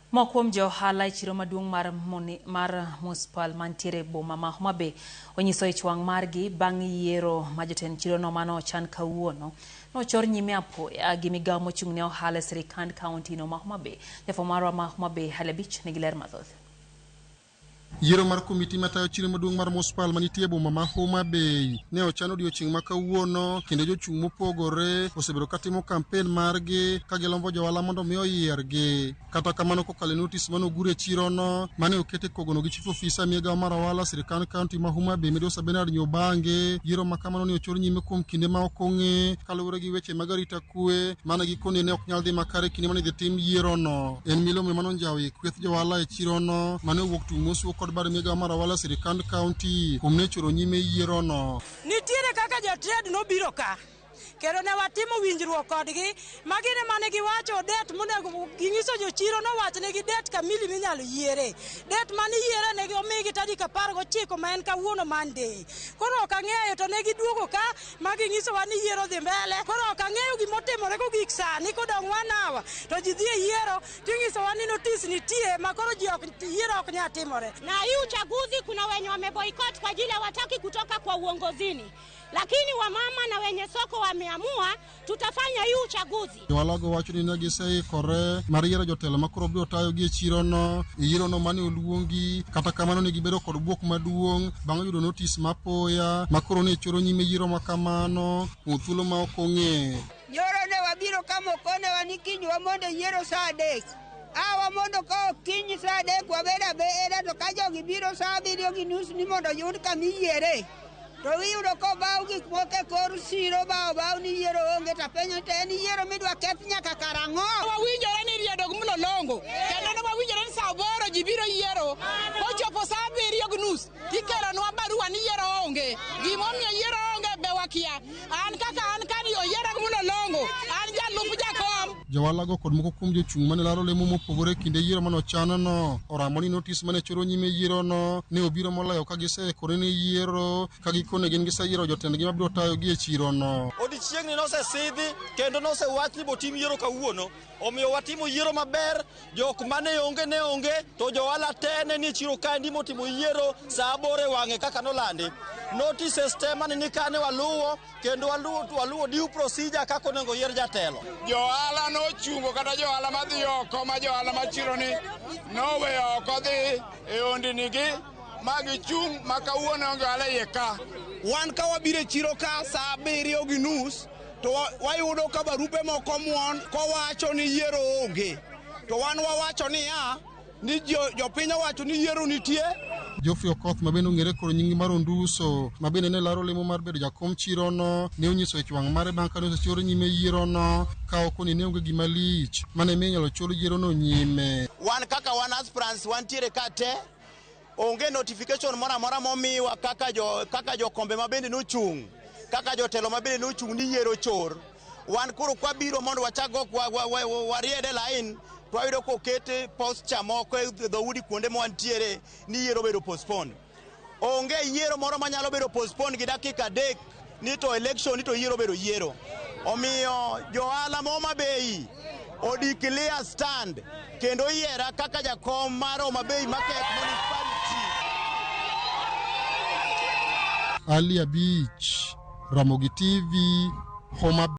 Moko kuom jo ohala e chiro maduong' mar Municipal mantiere e boma ma Homa Bay onyiso ich wang' margi bang' yiero ma jotend chirono mane ochan kawuono nochor nyime apoya gi migawo mochung' ne ohala e sirikand kaunti no ma Homa Bay. Jafwambo marwa ma Homa Bay Hale Beach nigi ler mathoth. Yiero mar komiti matayo chiro maduong' mar Municipal manitie e boma ma Homa Bay ne ochan odiochieng' ma kawuono kendo jochung' mopogore osebedo katimo kampen margi ka gilombo johala mondo mi oyiergi. Kata kamano kokalo e notis mane ogur e chirono mane oket e kogono gi chief ofisa migawo mar ohala sirikand kaunti ma Homa Bay Migosi Bernard Nyobange, yiero ma kamano ne ochor nyime kuom kinde ma ok ong'e kaluwore gi weche mag arita kwe mane gikone ne ok nyal dhi makare kinde mane idhi tim yierono. En milome mane onjawo i kweth johala e chirono mane owuok tung' mosuo kod bad migawo mar ohala sirikand kaunti kuom ne choro nyime yierono. Nitiere kaka jo trade nobiro ka kendo ne watimo winjruok kodgi ma gin ema ne giwacho date monego ginyiso jochiro nowachnegi date kamili minyalo yiere. Date mane iyiere ne omigi tarik 19 ma en kawuono Monday. Koro ok ang'eyo to ne giduogo ka ma ginyisowa ni yiero dhi mbele. Koro ok ang'eyo gimotimore kogik sani kodong' 1 hour to ji dhi e yiero tinyisowa ni notice nitie ma koro ji ok yiero ok nyal timore. Na hii uchaguzi kuna wenye wameboycott kwa ajili hawataki kutoka kwa uongozini, lakini wamama na wenye soko wameamua tutafanya hii uchaguzi. Johala wacho ni ne giseikore mar yiero jotelo ma koro biro tayogi e chirono e yierono mane oluongi. Kata kamano ne gibedo kod bwok maduong' bang' yudo notis mapoya ma koro ne choro nyime yiero ma kamano kuom thuolo ma ok ong'e. Nyoro ne wabiro ka mokonewa ni kiny wamondo yiero saa 3. A wamondo ka kiny saa 3 wabed abeda to ka jogi biro saa 7:30 ni mondo yud kamiyiere. To iyudo kobaw gik moko e kor siro ba obaw ni yiero onge to apenjo ni to en yiero midwa keth nyaka karang'o? Wawinjore ni riedo gi mlolongo kendo ne wawinjore ni saa 8 ji biro yiero kochopo saa 7:30 tikelonwa barua ni yiero onge. Gimomiyo yiero onge be wakia. An kaka an kani oyiera gi mlolongo an jalup jakom. Johala kod moko kuom jochung' mane laro lemo mopogore e kinde yiero mane ochanno oramo ni notis mane choro nyime yierono ne obiro moloyo ka giseikore ne yiero ka gikone gin giseyiero jotendgi mabiro tayogi e chirono. Odiechieng'ni nosesidhi kendo nosewach ni botim yiero kawuono. Omiyo watimo yiero maber, jok mane onge ne onge, to johala te ne nie chiro kaendi motimo yiero saa 8 e wang'e kaka nolandi. Notices te mane ni kane waluwo kendo waluwo due procedure kaka onego yier jatelo. Johala nochungo kata johala madhi oko ma johala ma chironi noweyo oko dhi e ondinigi ma gichung' ma kawuono onge ohala iye ka. Wan ka wabiro e chiro ka saa 7:30 to wayudo ka barupe moko muon kowacho ni yiero onge. To wan wawacho niya ni jopiny owacho ni yiero nitie. Geoffrey Okoth ma bende ong'ere kod nying mar Onduso ma bende ne laro lemo mar bedo jakom chirono ne onyiso ich wang' mare bang' kane osechor nyime yierono ka okoni ne onge gima lich mane miyo inyalo chor yierono nyime. Wan kaka wan aspirants wantiere ka te onge notification moro amora momiwa kaka jokombe ma bende nochung' kaka jotelo ma bende nochung' ni yiero chor. Wan koro kwabiro mondo wachak go waried e line to wayudo koket posture moko e dhoudi kuonde ma wantiere ni yiero bedo postponed. Onge yiero moro manyalo bedo postponed gi dakika 3 ni to election ni to yiero bedo yiero. Omiyo johala ma Homa Bay odeclare stand kendo yiera kaka jakom mar Homa Bay Market Municipality. Ali Abich, Ramogi TV, Homa Bay.